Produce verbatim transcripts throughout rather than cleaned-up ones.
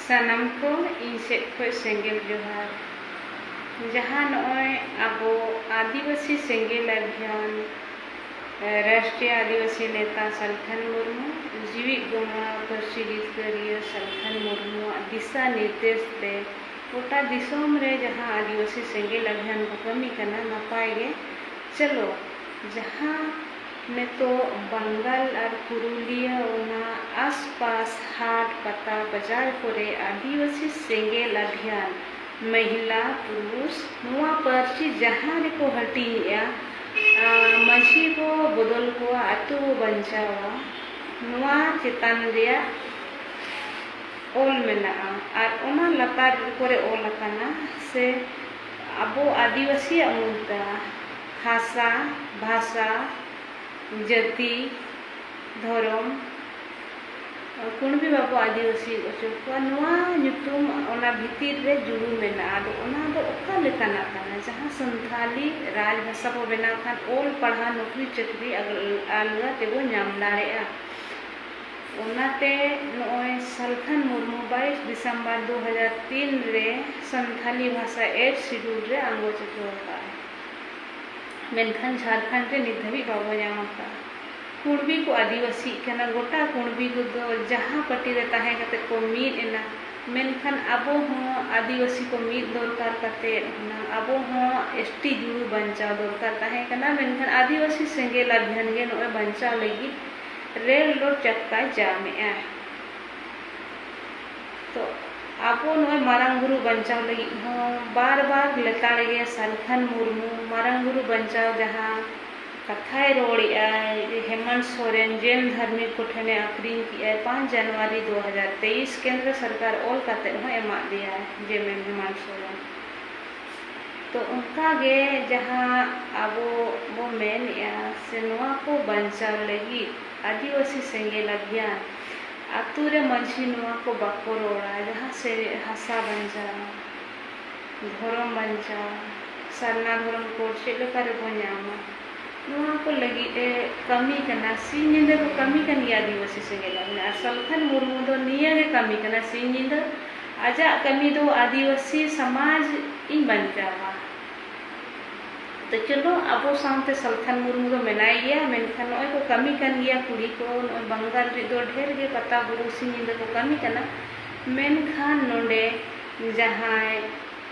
ᱥᱟᱱᱟᱢ ᱠᱚ ᱤᱧ ᱥᱮᱫ ᱠᱷᱚᱱ ᱥᱮᱸᱜᱮᱞ ᱡᱚᱦᱟᱨ᱾ ᱡᱟᱦᱟᱸ ᱱᱚᱜᱼᱚᱭ ᱟᱵᱚ ᱟᱹᱫᱤᱵᱟᱹᱥᱤ ᱥᱮᱸᱜᱮᱞ ᱚᱵᱷᱤᱭᱟᱱ, ᱨᱟᱥᱴᱨᱤᱭᱚ ᱟᱹᱫᱤᱵᱟᱹᱥᱤ ᱱᱮᱛᱟ ᱥᱟᱞᱠᱷᱟᱱ ᱢᱩᱨᱢᱩ, ᱡᱤᱣᱤᱫ ᱜᱚᱢᱦᱟ ᱯᱟᱹᱨᱥᱤ ᱡᱤᱛᱠᱟᱹᱨᱤᱭᱟᱹ ᱥᱟᱞᱠᱷᱟᱱ ᱢᱩᱨᱢᱩᱣᱟᱜ ᱫᱤᱥᱟ ᱱᱤᱨᱫᱮᱥ ᱛᱮ ᱜᱚᱴᱟ ᱫᱤᱥᱚᱢ ᱨᱮ ᱡᱟᱦᱟᱸ ᱟᱹᱫᱤᱵᱟᱹᱥᱤ ᱥᱮᱸᱜᱮᱞ ᱚᱵᱷᱤᱭᱟᱱ ᱠᱚ ᱠᱟᱹᱢᱤ ᱠᱟᱱᱟ, ᱱᱟᱯᱟᱭ ᱜᱮ᱾ ᱪᱚᱞᱚ, ᱡᱟᱦᱟᱸ ᱱᱤᱛᱚᱜ ᱵᱟᱝᱜᱟᱞ ᱟᱨ ᱯᱩᱨᱩᱞᱤᱭᱟᱹ, ᱚᱱᱟ ᱟᱥᱯᱟᱥ ᱦᱟᱴ ᱯᱟᱛᱟ ᱵᱟᱡᱟᱨ ᱠᱚᱨᱮ ᱟᱹᱫᱤᱵᱟᱹᱥᱤ ᱥᱮᱸᱜᱮᱞ ᱚᱵᱷᱤᱭᱟᱱ, ᱢᱚᱦᱤᱞᱟ, ᱯᱩᱨᱩᱥ, ᱱᱚᱣᱟ ᱯᱟᱹᱨᱥᱤ ᱡᱟᱦᱟᱸ ᱨᱮᱠᱚ ᱦᱟᱹᱴᱤᱧᱮᱜᱼᱟ, ᱟᱨ ᱢᱟᱹᱡᱷᱤ ᱵᱚ ᱵᱚᱫᱚᱞ ᱠᱚᱣᱟ, ᱟᱹᱛᱩ ᱵᱚ ᱵᱟᱧᱪᱟᱣᱟ, ᱱᱚᱣᱟ ᱪᱮᱛᱟᱱ ᱨᱮᱭᱟᱜ ᱚᱞ ᱢᱮᱱᱟᱜᱼᱟ᱾ ᱟᱨ ᱚᱱᱟ ᱞᱟᱛᱟᱨ ᱠᱚᱨᱮ ᱚᱞ ᱟᱠᱟᱱᱟ ᱥᱮ ᱟᱵᱚ ᱟᱹᱫᱤᱵᱟᱹᱥᱤᱭᱟᱜ ᱢᱩᱫᱽᱫᱟ, ᱦᱟᱥᱟ, ᱵᱷᱟᱥᱟ, ᱡᱟᱹᱛᱤ, ᱫᱷᱚᱨᱚᱢ, ᱠᱩᱬᱵᱤ ᱵᱟᱵᱚ ᱟᱹᱫᱤᱵᱟᱹᱥᱤ ᱚᱪᱚ ᱠᱚᱣᱟ, ᱱᱚᱣᱟ ᱧᱩᱛᱩᱢ ᱚᱱᱟ ᱵᱷᱤᱛᱤᱨ ᱨᱮ ᱡᱩᱲᱩ ᱢᱮᱱᱟᱜᱼᱟ᱾ ᱟᱫᱚ ᱚᱱᱟ ᱫᱚ ᱚᱠᱟ ᱞᱮᱠᱟᱱᱟᱜ ᱠᱟᱱᱟ? ᱡᱟᱦᱟᱸ ᱥᱟᱱᱛᱷᱟᱞᱤ ᱨᱟᱡᱽ ᱵᱷᱟᱥᱟ ᱵᱚ ᱵᱮᱱᱟᱣ ᱠᱷᱟᱱ ᱚᱞ ᱯᱟᱲᱦᱟᱣ ᱱᱚᱠᱨᱤ ᱪᱟᱹᱠᱨᱤ ᱟᱞ-, ᱟᱞᱜᱟ ᱛᱮᱵᱚ ᱧᱟᱢ ᱫᱟᱲᱮᱭᱟᱜᱼᱟ᱾ ᱚᱱᱟᱛᱮ ᱱᱚᱜᱼᱚᱭ ᱥᱟᱞᱠᱷᱟᱱ ᱢᱩᱨᱢᱩ ᱵᱟᱭᱤᱥ ᱰᱤᱥᱮᱢᱵᱚᱨ ᱫᱩ ᱦᱟᱡᱟᱨ ᱛᱤᱱ ᱨᱮ ᱥᱟᱱᱛᱷᱟᱞᱤ ᱵᱷᱟᱥᱟ eighth schedule ᱨᱮ ᱟᱸᱜᱚᱪ ᱦᱚᱪᱚ ᱟᱠᱟᱫᱼᱟᱭ᱾ ᱢᱮᱱᱠᱷᱟᱱ ᱡᱷᱟᱲᱠᱷᱚᱸᱰ ᱨᱮ ᱱᱤᱛ ᱫᱷᱟᱹᱵᱤᱡ ᱵᱟᱵᱚ ᱧᱟᱢ ᱟᱠᱟᱫᱼᱟ᱾ ᱠᱩᱬᱵᱤ ᱠᱚ ᱟᱹᱫᱤᱵᱟᱹᱥᱤᱜ ᱠᱟᱱᱟ, ᱜᱚᱴᱟ ᱠᱩᱬᱵᱤ ᱠᱚᱫᱚ ᱡᱟᱦᱟᱸ ᱯᱟᱹᱴᱤ ᱨᱮ ᱛᱟᱦᱮᱸ ᱠᱟᱛᱮ ᱠᱚ ᱢᱤᱫ ᱮᱱᱟ, ᱢᱮᱱᱠᱷᱟᱱ ᱟᱵᱚ ᱦᱚᱸ ᱟᱹᱫᱤᱵᱟᱹᱥᱤ ᱠᱚ ᱢᱤᱫ ᱫᱚᱨᱠᱟᱨ ᱠᱟᱛᱮ ᱦᱩᱱᱟᱹᱝ ᱟᱵᱚ ᱦᱚᱸ ᱮᱥ ᱴᱤ ᱡᱩᱲᱩ ᱵᱟᱧᱪᱟᱣ ᱫᱚᱨᱠᱟᱨ ᱛᱟᱦᱮᱸ ᱠᱟᱱᱟ, ᱢᱮᱱᱠᱷᱟᱱ ᱟᱹᱫᱤᱵᱟᱹᱥᱤ ᱥᱮᱸᱜᱮᱞ ᱚᱵᱷᱤᱭᱟᱱ ᱜᱮ ᱱᱚᱜᱼᱚᱭ ᱵᱟᱧᱪᱟᱣ ᱞᱟᱹᱜᱤᱫ ᱨᱮᱞ ᱨᱳᱰ ᱪᱟᱠᱟᱭ ᱡᱟᱢ ᱮᱜᱼᱟ᱾ ᱛᱚ ᱟᱵᱚ ᱱᱚᱜᱼᱚᱭ ᱢᱟᱨᱟᱝ ᱵᱩᱨᱩ ᱵᱟᱧᱪᱟᱣ ᱞᱟᱹᱜᱤᱫ ᱦᱚᱸ ᱵᱟᱨ ᱵᱟᱨ ᱞᱮᱛᱟᱲ ᱜᱮ ᱥᱟᱞᱠᱷᱟᱱ ᱢᱩᱨᱢᱩ ᱢᱟᱨᱟᱝ ᱵᱩᱨᱩ ᱵᱟᱧᱪᱟᱣ ᱡᱟᱦᱟᱸ ᱠᱟᱛᱷᱟᱭ ᱨᱚᱲᱮᱜᱼᱟᱭ, ᱦᱮᱢᱟᱱᱛ ᱥᱚᱨᱮᱱ ᱡᱮᱱ ᱫᱷᱟᱨᱢᱤᱠ ᱠᱚ ᱴᱷᱮᱱᱮ ᱟᱹᱠᱷᱨᱤᱧ ᱠᱮᱜᱼᱟᱭ ᱯᱟᱸᱪ ᱡᱟᱱᱩᱣᱟᱨᱤ ᱫᱩ ᱦᱟᱡᱟᱨ ᱛᱮᱭᱤᱥ, ᱠᱮᱱᱫᱨᱚ ᱥᱚᱨᱠᱟᱨ ᱚᱞ ᱠᱟᱛᱮ ᱦᱚᱸ ᱮᱢᱟᱫ ᱞᱮᱭᱟᱭ ᱡᱮᱢᱮᱱ ᱦᱮᱢᱟᱱᱛ ᱥᱚᱨᱮᱱ᱾ ᱛᱚ ᱚᱱᱠᱟ ᱜᱮ ᱡᱟᱦᱟᱸ ᱟᱵᱚ ᱵᱚ ᱢᱮᱱᱮᱜᱼᱟ ᱥᱮ ᱱᱚᱣᱟ ᱠᱚ ᱵᱟᱧᱪᱟᱣ ᱞᱟᱹᱜᱤᱫ ᱟᱹᱫᱤᱵᱟᱹᱥᱤ ᱥᱮᱸᱜᱮᱞ ᱚᱵᱷᱤᱭᱟᱱ, ᱟᱛᱳ ᱨᱮ ᱢᱟᱹᱡᱷᱤ ᱱᱚᱣᱟ ᱠᱚ ᱵᱟᱠᱚ ᱨᱚᱲᱟ, ᱡᱟᱦᱟᱸ ᱥᱮ ᱦᱟᱥᱟ ᱵᱟᱧᱪᱟᱣ, ᱫᱷᱚᱨᱚᱢ ᱵᱟᱧᱪᱟᱣ, ᱥᱟᱨᱱᱟ ᱫᱷᱚᱨᱚᱢ ᱠᱳᱰ ᱪᱮᱫ ᱞᱮᱠᱟ ᱨᱮᱵᱚ ᱧᱟᱢᱟ? ᱱᱚᱣᱟ ᱠᱚ ᱞᱟᱹᱜᱤᱫ ᱮ ᱠᱟᱹᱢᱤ ᱠᱟᱱᱟ, ᱥᱤᱧ ᱧᱤᱫᱟᱹ ᱠᱚ ᱠᱟᱹᱢᱤ ᱠᱟᱱ ᱜᱮᱭᱟ ᱟᱹᱫᱤᱵᱟᱹᱥᱤ ᱥᱮᱸᱜᱮᱞ ᱞᱟᱹᱜᱤᱫ᱾ ᱟᱨ ᱥᱟᱞᱠᱷᱟᱱ ᱢᱩᱨᱢᱩ ᱫᱚ ᱱᱤᱭᱟᱹ ᱜᱮ ᱠᱟᱹᱢᱤ ᱠᱟᱱᱟ, ᱥᱤᱧ ᱧᱤᱫᱟᱹ ᱟᱡᱟᱜ ᱠᱟᱹᱢᱤ ᱫᱚ ᱟᱹᱫᱤᱵᱟᱹᱥᱤ ᱥᱚᱢᱟᱡᱽ ᱤᱧ ᱵᱟᱧᱪᱟᱣᱟ᱾ ᱛᱚ ᱪᱚᱞᱚ, ᱟᱵᱚ ᱥᱟᱶᱛᱮ ᱥᱟᱞᱠᱷᱟᱱ ᱢᱩᱨᱢᱩ ᱫᱚ ᱢᱮᱱᱟᱭ ᱜᱮᱭᱟ, ᱢᱮᱱᱠᱷᱟᱱ ᱱᱚᱜᱼᱚᱭ ᱠᱚ ᱠᱟᱹᱢᱤ ᱠᱟᱱ ᱜᱮᱭᱟ ᱠᱩᱲᱤ ᱠᱚ᱾ ᱱᱚᱜᱼᱚᱭ ᱵᱟᱝᱜᱟᱞ ᱨᱮᱫᱚ ᱰᱷᱮᱨ ᱜᱮ ᱯᱟᱛᱟ ᱵᱩᱨᱩ ᱥᱤᱧ ᱧᱤᱫᱟᱹ ᱠᱚ ᱠᱟᱹᱢᱤ ᱠᱟᱱᱟ, ᱢᱮᱱᱠᱷᱟᱱ ᱱᱚᱰᱮ ᱡᱟᱦᱟᱸᱭ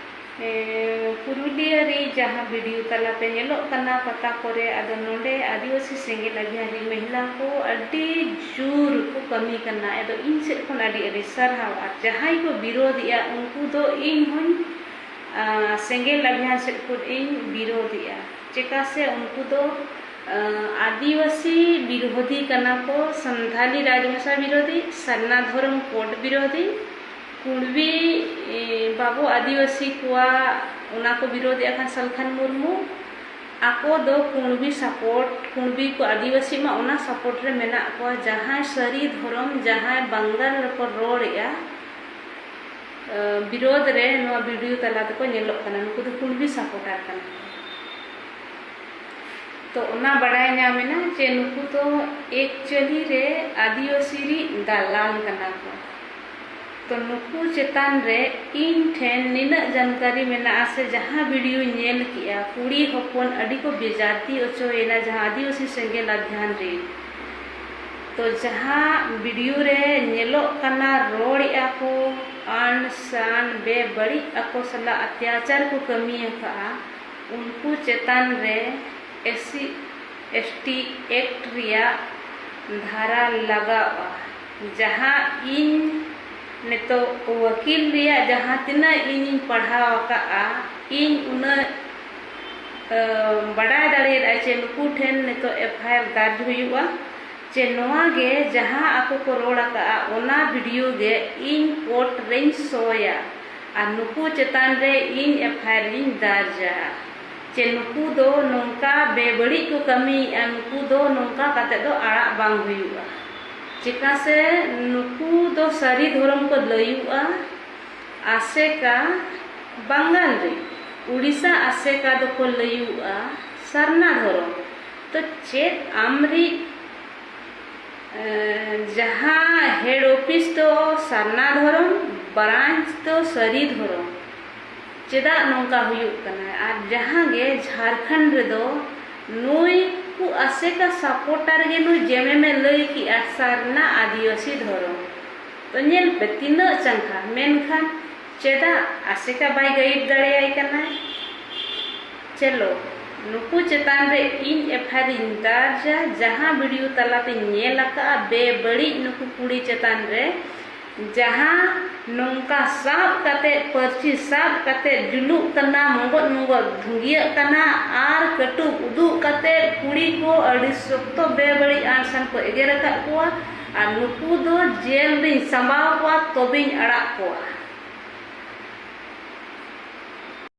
ᱮ, ᱯᱩᱨᱩᱞᱤᱭᱟᱹ ᱨᱮ ᱡᱟᱦᱟᱸ ᱵᱷᱤᱰᱤᱭᱳ ᱛᱟᱞᱟᱛᱮ ᱧᱮᱞᱚᱜ ᱠᱟᱱᱟ ᱯᱟᱛᱟ ᱠᱚᱨᱮ, ᱟᱫᱚ ᱱᱚᱰᱮ ᱟᱹᱫᱤᱵᱟᱹᱥᱤ ᱥᱮᱸᱜᱮᱞ ᱚᱵᱷᱤᱭᱟᱱ ᱨᱮ ᱢᱚᱦᱤᱞᱟ ᱠᱚ ᱟᱹᱰᱤ ᱡᱳᱨ ᱠᱚ ᱠᱟᱹᱢᱤ ᱠᱟᱱᱟ᱾ ᱟᱫᱚ ᱤᱧ ᱥᱮᱫ ᱠᱷᱚᱱ ᱟᱹᱰᱤ ᱟᱹᱰᱤ ᱥᱟᱨᱦᱟᱣ᱾ ᱟᱨ ᱡᱟᱦᱟᱸᱭ ᱠᱚ ᱵᱤᱨᱳᱫᱷᱮᱜᱼᱟ, ᱩᱱᱠᱩ ᱫᱚ ᱤᱧ ᱦᱚᱸᱧ, ᱟ, ᱥᱮᱸᱜᱮᱞ ᱚᱵᱷᱤᱭᱟᱱ ᱥᱮᱫ ᱠᱷᱚᱱ ᱤᱧ ᱵᱤᱨᱳᱫᱷᱮᱜᱼᱟ᱾ ᱪᱮᱫᱟᱜ ᱥᱮ ᱩᱱᱠᱩ ᱫᱚ, ᱟ, ᱟᱹᱫᱤᱵᱟᱹᱥᱤ ᱵᱤᱨᱳᱫᱷᱤ ᱠᱟᱱᱟ ᱠᱚ, ᱥᱟᱱᱛᱷᱟᱞᱤ ᱨᱟᱡᱽᱵᱷᱟᱥᱟ ᱵᱤᱨᱳᱫᱷᱤ, ᱥᱟᱨᱱᱟ ᱫᱷᱚᱨᱚᱢ ᱠᱳᱰ ᱵᱤᱨᱳᱫᱷᱤ, ᱠᱩᱬᱵᱤ, ᱮ, ᱵᱟᱵᱚ ᱟᱹᱫᱤᱵᱟᱹᱥᱤ ᱠᱚᱣᱟᱜ ᱚᱱᱟ ᱠᱚ ᱵᱤᱨᱳᱫᱷᱮᱜᱼᱟ ᱠᱷᱟᱱ ᱥᱟᱞᱠᱷᱟᱱ ᱢᱩᱨᱢᱩ, ᱟᱠᱚ ᱫᱚ ᱠᱩᱬᱵᱤ ᱥᱟᱯᱳᱨᱴ, ᱠᱩᱬᱵᱤ ᱠᱚ ᱟᱹᱫᱤᱵᱟᱹᱥᱤ ᱢᱟ ᱚᱱᱟ ᱥᱟᱯᱳᱨᱴ ᱨᱮ ᱢᱮᱱᱟᱜ ᱠᱚᱣᱟ, ᱡᱟᱦᱟᱸᱭ ᱥᱟᱹᱨᱤ ᱫᱷᱚᱨᱚᱢ, ᱡᱟᱦᱟᱸᱭ ᱵᱟᱝᱜᱟᱞ ᱨᱮᱠᱚ ᱨᱚᱲᱮᱜᱼᱟ, ᱮ, ᱵᱤᱨᱳᱫᱷ ᱨᱮ ᱱᱚᱣᱟ ᱵᱷᱤᱰᱤᱭᱳ ᱛᱟᱞᱟ ᱛᱮᱠᱚ ᱧᱮᱞᱚᱜ ᱠᱟᱱᱟ, ᱱᱩᱠᱩ ᱫᱚ ᱠᱩᱬᱵᱤ ᱥᱟᱯᱳᱨᱴᱟᱨ ᱠᱟᱱᱟ ᱠᱚ᱾ ᱛᱚ ᱚᱱᱟ ᱵᱟᱰᱟᱭ ᱧᱟᱢ ᱮᱱᱟ ᱡᱮ ᱱᱩᱠᱩ ᱫᱚ ᱮᱠᱪᱩᱭᱟᱞᱤ ᱨᱮ ᱟᱹᱫᱤᱵᱟᱹᱥᱤ ᱨᱤᱡ ᱫᱟᱞᱟᱞ ᱠᱟᱱᱟ ᱠᱚ᱾ ᱛᱚ ᱱᱩᱠᱩ ᱪᱮᱛᱟᱱ ᱨᱮ ᱤᱧ ᱴᱷᱮᱱ ᱱᱤᱱᱟᱹᱜ ᱡᱟᱱᱠᱟᱨᱤ ᱢᱮᱱᱟᱜᱼᱟ ᱥᱮ ᱡᱟᱦᱟᱸ ᱵᱷᱤᱰᱤᱭᱳᱧ ᱧᱮᱞ ᱠᱮᱜᱼᱟ, ᱠᱩᱲᱤ ᱦᱚᱯᱚᱱ ᱟᱹᱰᱤ ᱠᱚ ᱵᱮᱡᱟᱨᱛᱤ ᱚᱪᱚᱭᱮᱱᱟ ᱡᱟᱦᱟᱸ ᱟᱹᱫᱤᱵᱟᱹᱥᱤ ᱥᱮᱸᱜᱮᱞ ᱚᱵᱷᱤᱭᱟᱱ ᱨᱮ᱾ ᱛᱚ ᱡᱟᱦᱟᱸ ᱵᱷᱤᱰᱤᱭᱳ ᱨᱮ ᱧᱮᱞᱚᱜ ᱠᱟᱱᱟ, ᱨᱚᱲᱮᱜᱼᱟ ᱠᱚ ᱟᱱ ᱥᱟᱱ ᱵᱮᱵᱟᱹᱲᱤᱡ ᱟᱠᱚ ᱥᱟᱞᱟᱜ ᱚᱛᱛᱟᱪᱟᱨ ᱠᱚ ᱠᱟᱹᱢᱤ ᱟᱠᱟᱫᱼᱟ, ᱩᱱᱠᱩ ᱪᱮᱛᱟᱱ ᱨᱮ S C S T act ᱨᱮᱭᱟᱜ ᱫᱷᱟᱨᱟ ᱞᱟᱜᱟᱣᱼᱟ, ᱡᱟᱦᱟᱸ ᱤᱧ ᱱᱤᱛᱚᱜ ᱣᱟᱹᱠᱤᱞ ᱨᱮᱭᱟᱜ ᱡᱟᱦᱟᱸ ᱛᱤᱱᱟᱹᱜ ᱤᱧᱤᱧ ᱯᱟᱲᱦᱟᱣ ᱟᱠᱟᱫᱼᱟ, ᱤᱧ ᱩᱱᱟᱹᱜ, ᱟᱹ, ᱵᱟᱰᱟᱭ ᱫᱟᱲᱮᱭᱟᱫᱼᱟ ᱡᱮ ᱱᱩᱠᱩ ᱴᱷᱮᱱ ᱱᱤᱛᱚᱜ ᱮᱯᱷ ᱟᱭ ᱟᱨ ᱫᱟᱨᱡᱽ ᱦᱩᱭᱩᱜᱼᱟ, ᱡᱮ ᱱᱚᱣᱟ ᱜᱮ ᱡᱟᱦᱟᱸ ᱟᱠᱚ ᱠᱚ ᱨᱚᱲ ᱟᱠᱟᱫᱼᱟ, ᱚᱱᱟ ᱵᱷᱤᱰᱤᱭᱳ ᱜᱮ ᱤᱧ ᱠᱳᱨᱴ ᱨᱮᱧ ᱥᱳᱭᱟ᱾ ᱟᱨ ᱱᱩᱠᱩ ᱪᱮᱛᱟᱱ ᱨᱮ ᱤᱧ ᱮᱯᱷ ᱟᱭ ᱟᱨ ᱤᱧ ᱫᱟᱨᱡᱟ ᱡᱮ ᱱᱩᱠᱩ ᱫᱚ ᱱᱚᱝᱠᱟ ᱵᱮᱵᱟᱹᱲᱤᱡ ᱠᱚ ᱠᱟᱹᱢᱤᱭᱮᱫᱼᱟ, ᱱᱩᱠᱩ ᱫᱚ ᱱᱚᱝᱠᱟ ᱠᱟᱛᱮ ᱫᱚ ᱟᱲᱟᱜ ᱵᱟᱝ ᱦᱩᱭᱩᱜᱼᱟ᱾ ᱪᱮᱫᱟᱜ ᱥᱮ ᱱᱩᱠᱩ ᱫᱚ ᱥᱟᱹᱨᱤ ᱫᱷᱚᱨᱚᱢ ᱠᱚ ᱞᱟᱹᱭᱩᱜᱼᱟ, ᱟᱥᱮᱠᱟ ᱵᱟᱝᱜᱟᱞ ᱨᱮ, ᱩᱲᱤᱥᱥᱟ ᱟᱥᱮᱠᱟ ᱫᱚᱠᱚ ᱞᱟᱹᱭᱩᱜᱼᱟ ᱥᱟᱨᱱᱟ ᱫᱷᱚᱨᱚᱢ᱾ ᱪᱮᱫ ᱟᱢᱨᱤᱡ ᱡᱟᱦᱟᱸ ᱦᱮᱰ ᱚᱯᱷᱤᱥ ᱫᱚ ᱥᱟᱨᱱᱟ ᱫᱷᱚᱨᱚᱢ, ᱵᱨᱟᱧᱪ ᱫᱚ ᱥᱟᱹᱨᱤ ᱫᱷᱚᱨᱚᱢ? ᱪᱮᱫᱟᱜ ᱱᱚᱝᱠᱟ ᱦᱩᱭᱩᱜ ᱠᱟᱱᱟ? ᱟᱨ ᱡᱟᱦᱟᱸ ᱜᱮ ᱡᱷᱟᱲᱠᱷᱚᱸᱰ ᱨᱮᱫᱚ ᱱᱩᱭ ᱠᱚ ᱟᱥᱮᱠᱟ ᱥᱟᱯᱳᱨᱴᱟᱨ ᱜᱮ ᱱᱩᱭ ᱡᱮᱢᱮᱢᱮ ᱞᱟᱹᱭ ᱠᱮᱜᱼᱟ ᱥᱟᱨᱱᱟ ᱟᱹᱫᱤᱵᱟᱹᱥᱤ ᱫᱷᱚᱨᱚᱢ᱾ ᱛᱚ ᱧᱮᱞ ᱯᱮ ᱛᱤᱱᱟᱹᱜ ᱪᱟᱸᱜᱟ, ᱢᱮᱱᱠᱷᱟᱱ ᱪᱮᱫᱟᱜ ᱟᱥᱮᱠᱟ ᱵᱟᱭ ᱜᱟᱭᱤᱰ ᱫᱟᱲᱮᱭᱟᱭ ᱠᱟᱱᱟᱭ? ᱪᱮᱞᱳ, ᱱᱩᱠᱩ ᱪᱮᱛᱟᱱ ᱨᱮ ᱤᱧ ᱮᱯᱷ ᱟᱭ ᱟᱨ ᱤᱧ ᱫᱟᱨᱡᱟ, ᱡᱟᱦᱟᱸ ᱵᱷᱤᱰᱤᱭᱳ ᱛᱟᱞᱟᱛᱮᱧ ᱧᱮᱞ ᱟᱠᱟᱫᱼᱟ ᱵᱮᱵᱟᱹᱲᱤᱡ ᱱᱩᱠᱩ ᱠᱩᱲᱤ ᱪᱮᱛᱟᱱ ᱨᱮ, ᱡᱟᱦᱟᱸ ᱱᱚᱝᱠᱟ ᱥᱟᱵ ᱠᱟᱛᱮ, ᱯᱟᱹᱨᱪᱤ ᱥᱟᱵ ᱠᱟᱛᱮ ᱡᱩᱞᱩᱜ ᱠᱟᱱᱟ, ᱢᱚᱜᱚᱡ ᱢᱚᱜᱚᱡ ᱫᱷᱩᱸᱜᱤᱭᱟᱹᱜ ᱠᱟᱱᱟ, ᱟᱨ ᱠᱟᱹᱴᱩᱵ ᱩᱫᱩᱜ ᱠᱟᱛᱮ ᱠᱩᱲᱤ ᱠᱚ ᱟᱹᱰᱤ ᱥᱚᱠᱛᱚ ᱵᱮᱵᱟᱹᱲᱤᱡ ᱟᱱ ᱥᱟᱱ ᱠᱚ ᱮᱜᱮᱨ ᱟᱠᱟᱫ ᱠᱚᱣᱟ᱾ ᱟᱨ ᱱᱩᱠᱩ ᱫᱚ ᱡᱮᱞ ᱨᱤᱧ ᱥᱟᱢᱵᱟᱣ ᱠᱚᱣᱟ, ᱛᱚᱵᱮᱧ ᱟᱲᱟᱜ ᱠᱚᱣᱟ᱾